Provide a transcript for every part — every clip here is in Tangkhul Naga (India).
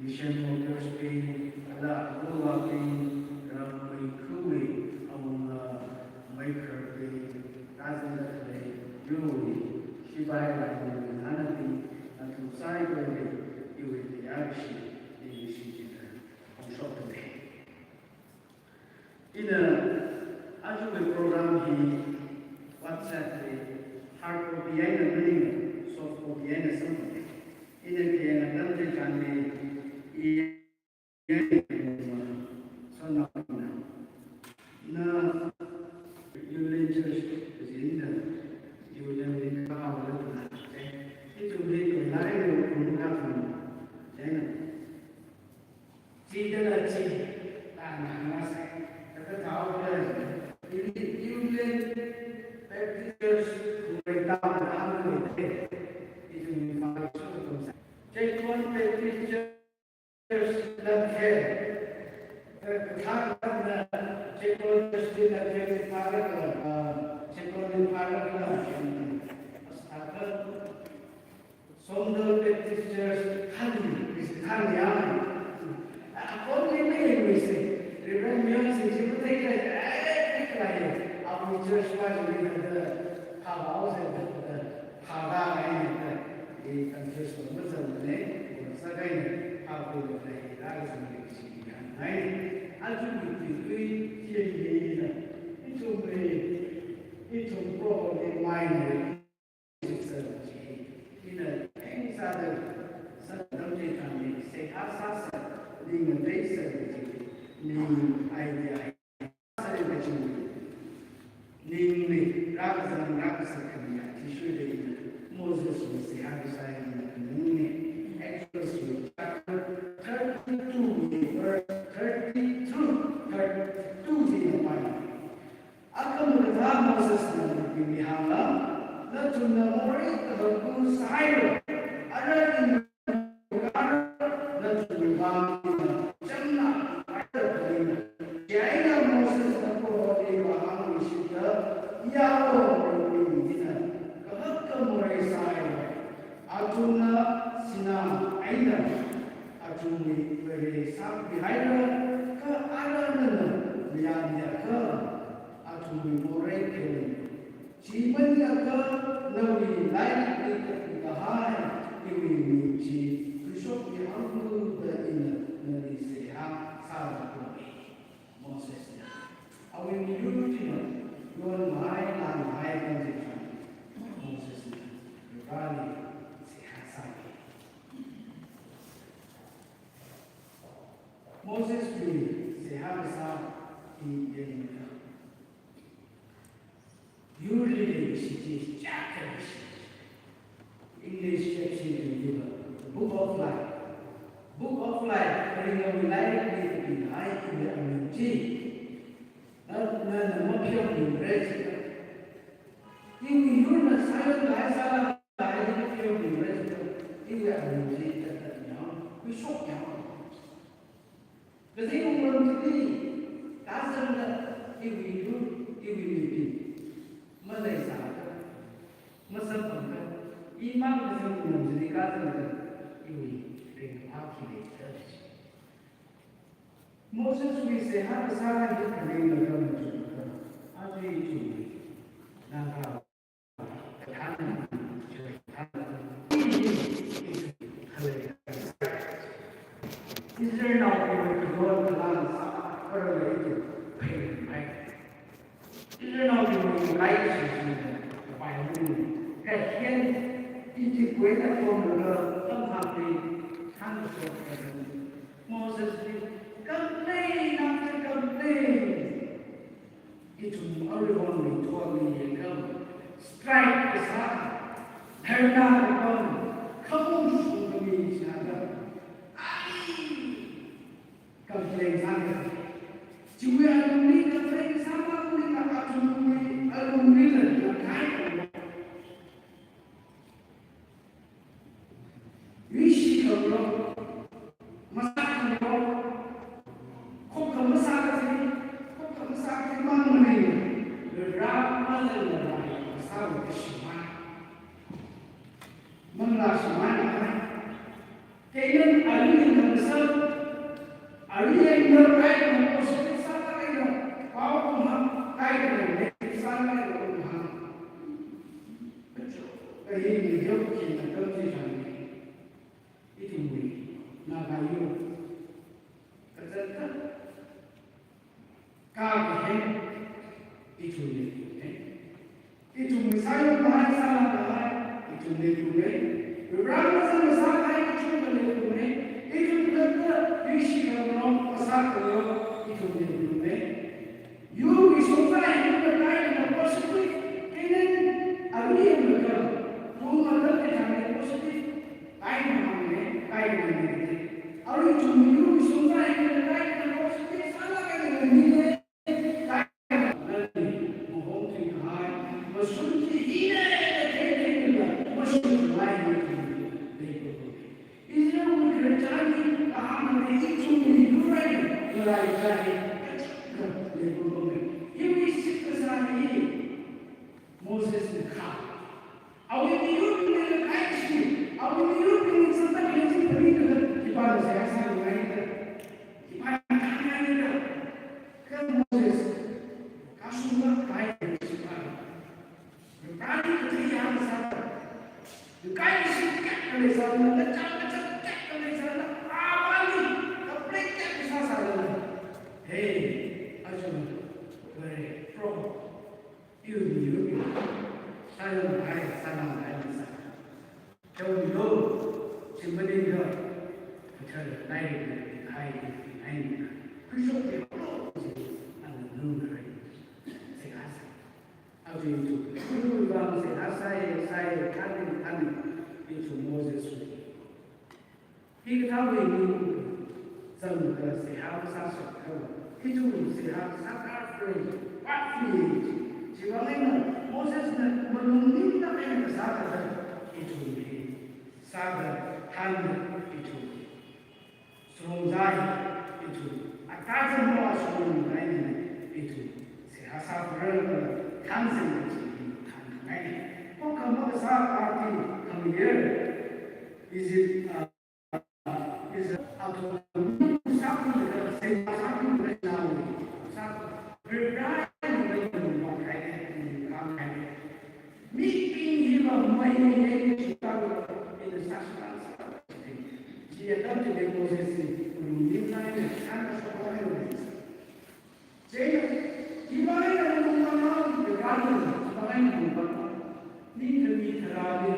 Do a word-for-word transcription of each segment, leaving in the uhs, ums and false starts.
Mission workers bing, kala aruwabing, ramwui khuwui awunga meikharbing, kazanglakle yurwui, shipai lainui nganabing, nathum saikorawui, iwui tayāshi, iwui shijida, hongshokdalei. Ina ajawui program hi WhatsApp li hard copy eina maning, soft copy eina samphang. Ina kayāng atam chithāli, i, na Union Church, ina Union Church, ithumli khuilai lo kung kathum, chieina. Chithāla chi, tana ngasai, kathāthao kala, ili Union Baptist Church, kuwai tam tam le, ithum ni file su tum sa. Checkpoint Baptist Church Lamphel, kathā kathāna, Checkpoint Church Lamphel ni file kala, ah, Checkpoint ni file kala, as a Somdal Baptist Church khani, khani ya. Akon ni mei mei se. Reverend Myon Sing Sing Bey te, eh, big lai. Abu church pa ni da, kha bao se da, kha ga ai ni da. Di confuse ko mazan ne, ko sa kai ni, kha ko lai, da ga sing ni si ya. Ai, aja ni ti kui, ti ni na. Ithum ni, ithum Proho ni mai ni. Ina eng sāda sāda tamchithāli seihā sāsa, ning ngateisa, ning idea sāda kachung, ningli rākazang rākasā khamiya, athishurda ina Moseswui seihā kasā ina ningli Exoduswui chapter thirty-two, verse thirty through thirty-two chi ina pāya. Akhama kathā Mosesna mibingli hānga, nathumna morei kahak sāhaira, ara ina nathumwui vang ina chamna haira da. Chieina Mosesna Proholi vāhāngluishitda, Yahweh mibing hina kahaka morei sāhaira. Athumna sinā eina athumwui vare sākhuihaira, kha ara nana mayāmiakha athumwui morei pheowa. Chimang akha nawui lairikli kathui kahai iwui ming chi khuishokmihaolu da ina nali seihā sālaga poi. Mosesna awui miyur china yonmahai lanmahai kan chithāli Mosesna Vareli seihā sāi. Moseswui seihā kasā hi yangda, yurli leikashi chi chiyākha leikashi. English chapshi kaliva, Book of Life. Book of Life, kharinga nawui lairikli kapihai iwui aming chi. Na, na, na mapheomingra chi. Iwui yurna sāyonlai sālāklai mapheomingra chi. Iwui aming chi, ta, ta, ya, khuishok ya. Kazing wungram chili, kazangda iwui yur, iwui mibing maleisāakha, masamphangakha, imang kazing wungram chili kazangda iwui ringphā khi leida. Moseswui seihā kasā hi kharinga khamachukha, aja ithumwui Naga Israelnaobingwui kayon kalang sākharar lei, phei mai. Israelnaobingwui kaikashina paimana. Kahen Egyptwui eina pamlaga tamhakli thangkashok kaji. Mosesli complain after complain. Ithum aruihon ringthuakli yangkha, strike kasā, dharna kapam, khamong shungkhami sāda, ai, complain sāda. Chiwui alungli complain sāmamli ka athumwui alungli la lakai. Yuishi khamro, masā khamro, khokkham masā kaji, khokkham masā kaji mang maningla, rāmazangla rāi masāwui kashimān. Manglā shimān akhana. Canaan ali ina masā Arui yangda kaikhana positive sālaga, pao kumhāng kaikhana negative sālaga kumhāng. Kahi ni yau kina kamchi chang ni. Ithumwui Naga yur kazat ka, ka kahen ithumwui yur ne. Ithumwui sāyur kahai, sāla kahai ithumwui yur ne. Program sāla sākahai ithumwui yur ne. Ithum kathāda yuishi khangarong, phasā khangarong ithumwui yur ne. Yurwui shongza hi yur kahaina positive, kenen arui yanglaga, kum atam kathāna positive, kahaina hāngne, kahaina negative. Arui ithumwui yurwui shongza hi yur kahaina positive sālaga nganine, kahaina nani, mahong thui kahai, mashun chi hine, kathei thei nila, mashun kahai ni thei nila. Israelwui khararchan hi kahāngna, ithumwui yur eina ngalei kahai, kachangkhat leibing pamei. Hiwui shitkasā hi Mosesna khā. Awui miyurbingli leikashi, awui miyurbingli sāda leikashi phaningda, khipāna seihā sāngaida, khipāna khāngaida. Kha Moses kashungla kahai leikashi phaningda. Rani kathei yāng sāda, leikashi kayākha leisālala, kachang kachang kayākha leisālala, apāli complain kayākha sāsālala, hey, aja, very pro, iwui miyurbing sāngai, sāngai masā. Tawilo, chi maningla, kathar lairikli hai, hai, khuishokte, ana nung rai, seihā sā. Aja ithum, ithumwui vang seihā sāya, sāya, khaning, khaning, ithum Moseswui. Hikathāwui mi zanglaga seihā sāshok haowa. Ithum seihā sākahai, what we need. Chiwui vang eina Mosesna malung ningla eina kasā kathā, ithum hi sāda, thānda, ithum shongza hi ithum, atazam wa shong eina ithum seihā sāpharalaga, thānsing chi hi thānngai. Kha kha makasā party khamayar, is it, uh, is it autonomy sāpharalaga, seihā sāpharalaga, sā, Varewui mungwa khaida, mungwa khaida. Mibing hiva mai ni yei ni shitang, ina sāshitang sā. Chi atam chili Moses hi malung ningla eina thānda shokhaowa. Chieina, hiva eina malungpamna, Varena, hiva eina malungpam. Ningkhami tharāli.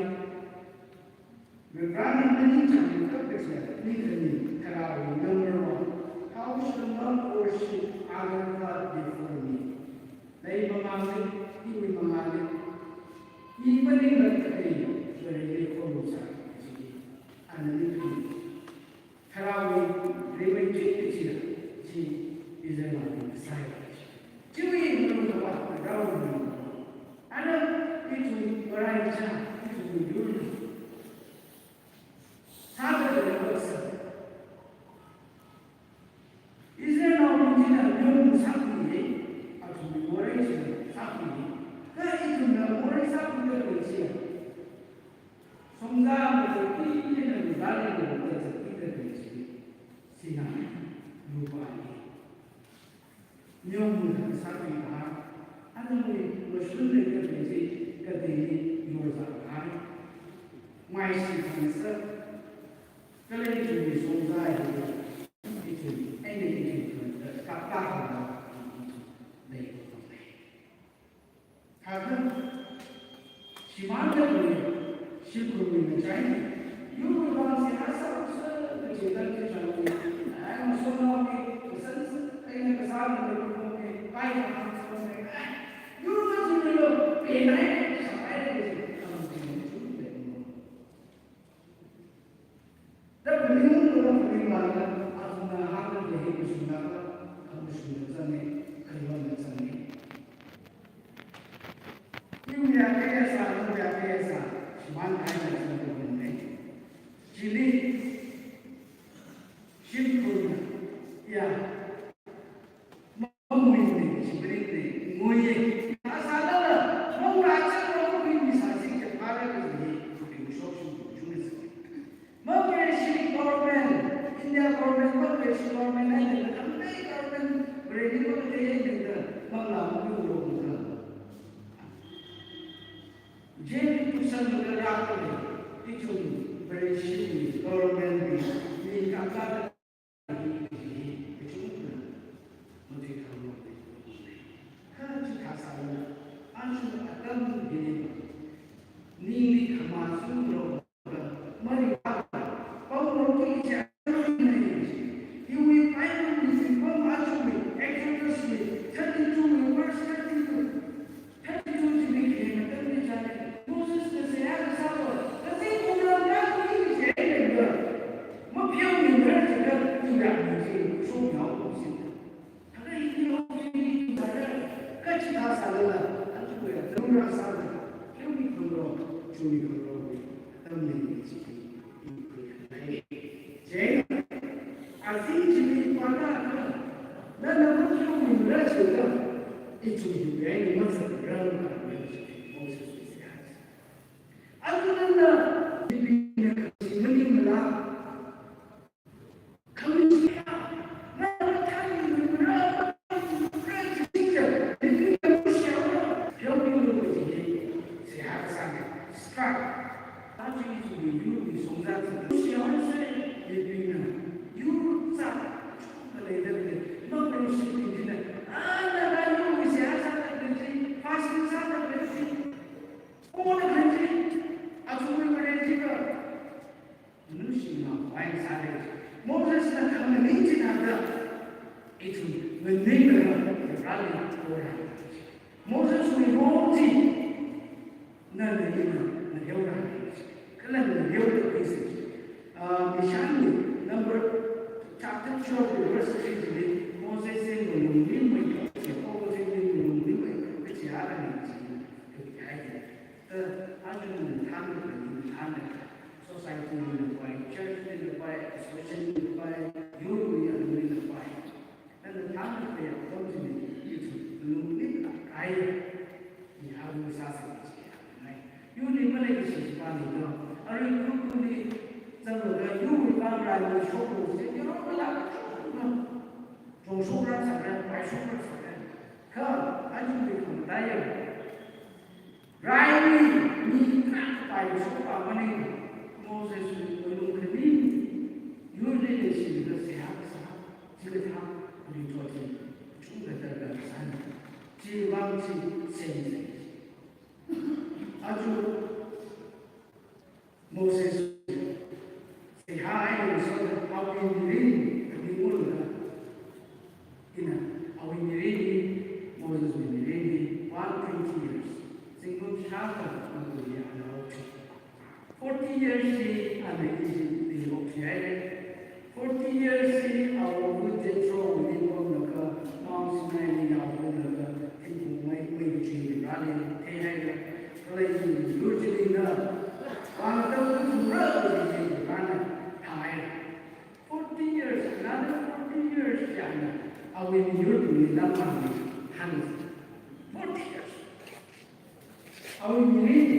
Varena ningchāng kapkachiya, ningkhami tharāli number one. Thou shalt not worship other god before me. Nai mangāli, iwui mangāli, i maningla katei Vareli khorum sā, chi, ana ningkhami. Tharāwui rimeithui kachiya, chi Israelnaobing sāya. Chiwui malung kapā, Varewui malung kapā. Ana, ithum Varena chā, ithum yurna sāda leikasā. Israelnaobing china nyong sākhuiya, athumwui morei china sākhuiya. Kha ithumna morei sākhuida khalei chiya, shongza matuikhuina, shongzali matuikhuida khalei chi, china lupāli. Nyong muna sākhui kahai, anamwui mashun leida khalei chi, kateili yorzā kahai. Maishi khangasak, kala ithumwui shongza hi, ithum, eina ithum, kapla kapla, ithum, lei, ithum lei. Kha, shimānlaga, shimkhurwui ngachai, yurwui vang seihā sāsa, kachi dan chi chang, ai, masotnaobing, kasan, eina kasāna, yurwui vang, kai, kasāna, ai, yurwui vang, chunilo, penai, shapai, kachi, kam, chun, chun, Da phaning, da phaning vāla, athumna hāngda hi mashunglāka, khamashungla zange, khalonla zange. Iwui ya kayasa, iwui ya kayasa, shimān kahaina zange. Chili, shimkhurna, ya, mamuine, shimkhurli, nguiye. Asālala, mong rāchang mong mamuine sāsi kaphāra kaji, kapiushok shim shim si. Mamuishi government, India government, mamuishi government, Rākahai, ithum Vareshi government li, mi kakā Moses na khangahān sāda, ithum nganinglaga Vareli kora. Moses wui role chi, nana ina ngareora. Kala ngareoda pisi. Ah, Mishan number chapter twelve verse three li, Moses se ngalung nimai, Jehovah se ngalung nimai, kachi ara ni chi, kachi ara ni. Ta, ajun than, than, society li pai, church li pai, association li pai, yur li pai. Nana than pai, atam chi ni, ithum ngalung nimlaga kai, ni haru sāsa chi ngai. Yur li malei shi pa ni do. Arui kukuli, zanglaga yur li pa rai ni shoklo, se yur la shoklo. Chong shokra sāra, pai shokra sāra. Kha, ajun li khamataiya. Raili mi khangapai shokpa maning, Moses wui ngalung khani, yurli leishilaga seihā kasā, chikathā, ringchot chi, chungda darda kasā, chivang chi, sensei. Aja, Moses, seihā eina ngasoda awui mirin, kami mula. Ina, awui mirin, Moses wui mirin, one twenty years. Zingkum shākha, awui ana okti. Forty years chi, ana Egypt li okti haira. Forty years chi, awui Jethro wui ningkhamlaga, Mount Sinai li yaolaga, thingkung mai, mai chi rāli, theihaira. Kala yur chili na, vāngda thura chili rāna, thāhaira. Forty years, another forty years, yana, awui miyur tungli lamang ni, han. Forty years. Awui mirin,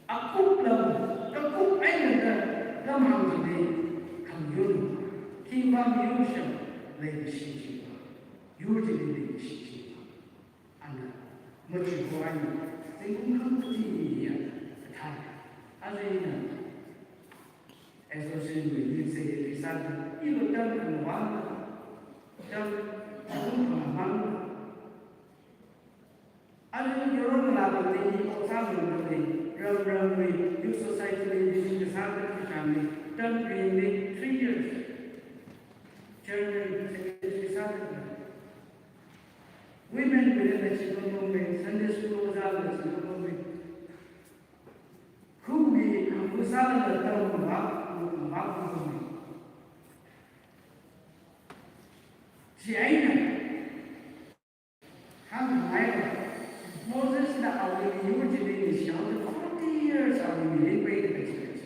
akup lam, kakup eina da, lamang ni, khangyur, khivang yur shang, leishi chi, yur chili leishi chi. Ana, machi ko ana, zingkum khangkachi hi ana, kathā. Ana ina, association wui ningse, pheisā, ilu tam ana vang, tam, tam ana vang. Ana ina yoro ngalāda ni, ot sāngaroda ni, ram ramli, youth society li, mission kasā kasā ni, tam ringli, three years. Chairman, secretary sāda. Women wui leida chipam pammi, Sunday school ojā leida chipam pammi. Khuwui khamu sālaga tam mavā, mavā pammi. Chieina, hāngkhangai, Moses na awui miyur chili leishihaoda forty years awui mirin peida kachi kachi.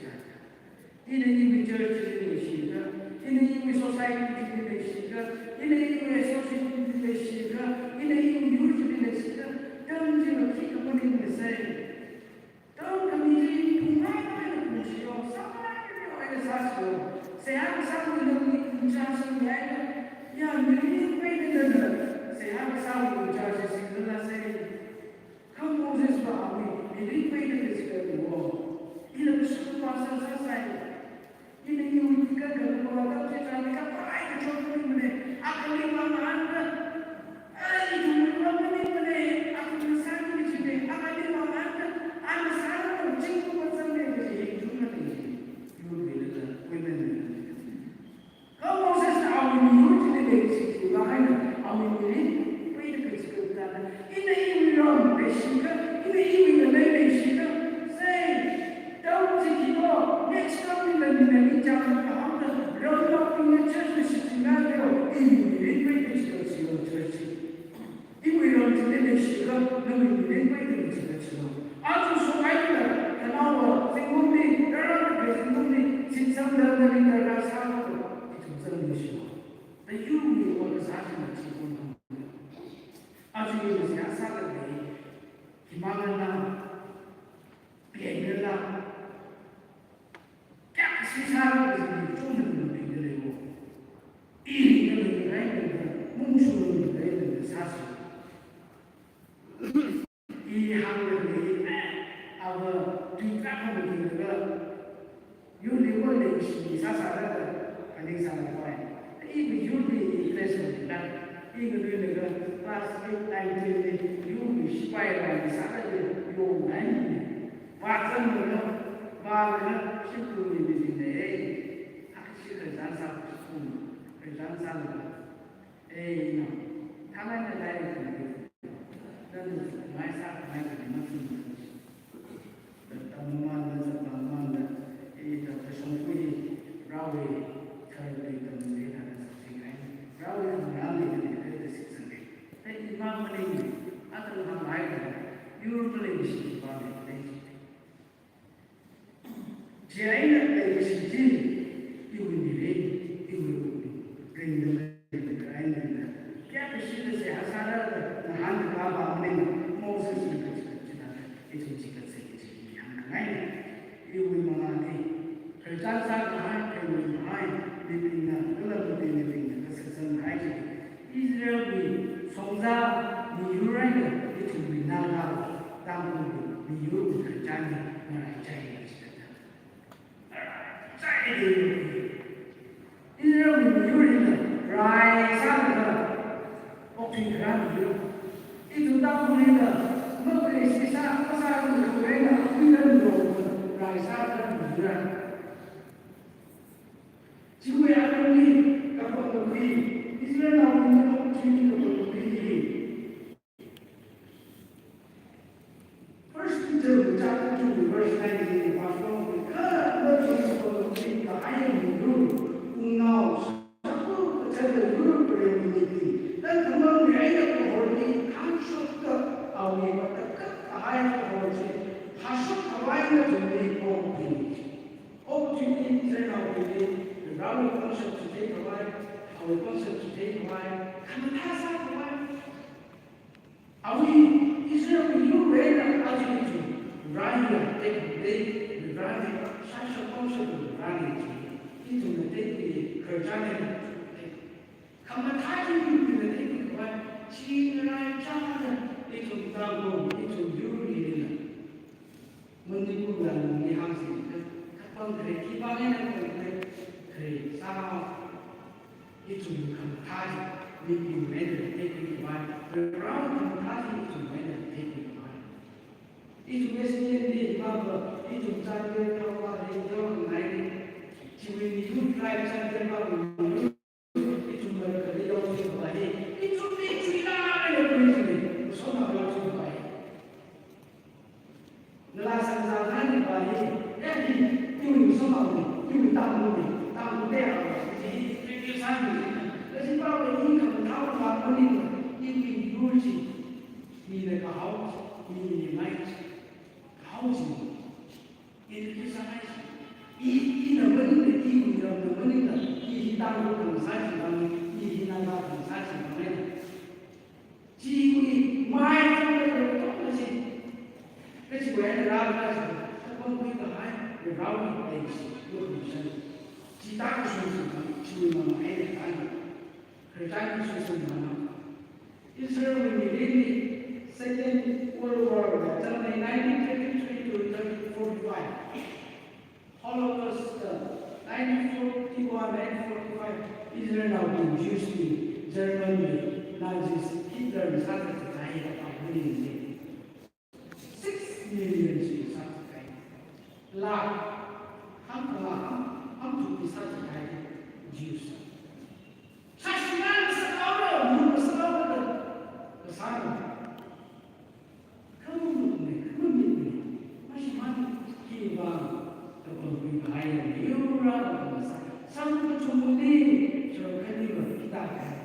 Ina iwui church chili leishika, ina iwui society chili leishika, ina iwui association chili leishika, ina iwui yur chili leishika, tam chila khikha maningla sai. Tam khami chi pungmai maina pungshiyo, sāmai maina sāshiyo. Seihā kasāwui lungli pungchāshiya, ya mirin peida na, seihā kasāwui pungchāshi singla sai. Mosesva awui mirin peida kachigatna wo. Ina kashung pasang sāsai. Ina iwui tika kala atam chitharan kapai kachot maningmana. Akhali vang anda. Ai, ithumwui vang maningmana. Akhali sāki kajina. Akhali vang anda. Ana sāra chingku vang sāmana kaji ithumna kaji. Yur leilala, women leilala. Kha Mosesna awui miyur chili leishikida eina, awui mirin peida kachigatda, ina iwui ram leishikha, ina iwui ngalei leishikha, sei, tau chi khi bo, next time ina mina mi chang kahāngda, ramnaobingna church li shichinga leo, iwui mirin peida kachigat chilo church. Iwui ram chili leishikha, nawui mirin peida kachigat chilo. Aja sokhai da, khanaowa zingkumli, rara kaphei zingkumli, shitsangda nali rara sālo, ithum zangmi shilo. Da yurwui ot kasā china chi ot hāng. Aja yur seihā sāda lei, himangana, piengrala, kayākha sāsāra kaji chungda nganābingda leiwo. Ina nganābing eina, mungshunga nganābing eina sāsa. I hāngda lei, ava tui kayākha nganābingda, yurli va leishi sāsāra da, phaning sālapai. I mi yurli i class leida, i nganui leilaga class eight, nine, ten li yurli shipai rāli sāda lei, yongngai ni. Vāzanglaga, vālaga, shimkhurli mibingna, eh, akha shi khararchan sā, shimkhur, khararchan sālaga, eh, ina, thangai na dai kani, nana ngai sākhangai kani machun. Tamamānda, sātamamānda, eh, da kashong kui, Varewui tharli tamde thāda sāsingai. Varewui tharli tamde thāda sāsingai. Thāda imang maning, atam hānghai thāda, yur maleishi khipā leilei. Chieina leikashi chi, iwui mirin, iwui ringda leida, kayākha shida seihā sāra da ngahānkakā va maning, Mosesna kachigat chithāda, ithum chigat sāki kaji hāngkhangai. Iwui mangāli, khararchan sākahai, khararchan sākahai, mibingna, kala mibing mibingna, kasā sākahai chi. Israelwui shongza miyur eina ithumwui Naga, Tangkhul miyurwui khararchanna ngaraichai kaji thāda. Ngaraichai de. Israelwui miyur hina rai sālaga okthui kharā miyur. Ithum Tangkhul hina mapreishi sā, masākhuirei eina khuiran lo rai sākharā miyur. Chiwui alungli kapangkakhui, Israelnaobingli kapangkakhui, kapangkakhui hi. First Peter chapter two verse nineteen, Pastor, kha nathum kapangkakhui kahai miyur, wungnao, shākhu kachāda yur preiya mibing, nathum mangli eina kahorli, khamshokta awui matakhak kahai kahor chi, phāshok khavai nathumli kapangkakhui. Okathuili Israelnaobingli, Varewui pangshap chithei khavai, awui pangshap chithei khavai, khamathā sā khavai. Awui Israelwui yur eina aja ithum raiya tekde, Vareli shāshap pangshap raiya chi, ithumna tekli khararchan eina. Khamathā chi mibingna tekli khavai, chi ngaraichāda, ithum Tangkhul, ithum yurli lila. Manipur lungli hāngsi, kapang khare, khipāng eina kapang khare, khare sā, ithum khamathā chi, mibingna tekli khavai, Varewui khamathā chi ithumna tekli khavai. Ithum S D N li, mapa, ithum Chandel, Thaowa, Lengthao, Naini, chiwui miyur tribe Chandel, mapa, miyur, ithum Vareli yaochuikhavai, ithumli chuilāk eina khuichingli, masotnao yaochuikhavai. Nala Sangtam nani va hi, eh, hi, iwui Sangtamli, iwui Tangkhulli, Tangkhul te a, hi, hi, hi, hi, sāni, kaji pa va hi khamathā va maning, iwui yur chi, mina kahao, mina mai, kahao chi. Ina khuisāhai chi. I, ina maningla, iwui ramna maningla, i hi Tangkhul khangasā chi vang, i hi Naga khangasā chi vang. Chiwui mai tongda tongda chi. Kachiwui eina rākahai chi. Kapangkhui kahai, Varewui leishi, yur mission. Chithāda shungshung, chiwui mangā eina tangda. Khararchan shungshung mana. Israelwui mirinli Second World War nineteen thirty-three to nineteen forty-five, Holocaust, nineteen forty-one, nineteen forty-five, Israelnaobing Jews li Germany, Nazis, Hitler na sāzat kahai da pāli. Six million chi sāzat kahai. Lakh, hangkala, hang, hangthum chi sāzat kahai Jews. Sāshina sākhaora, mun sākhaora, kasāna. Khamungne, khamungne. Mashimān, khiwui vang, kapangkhui kahai yanglu ra, kapangsa. Samkaphangli, church khani va, kita kahai.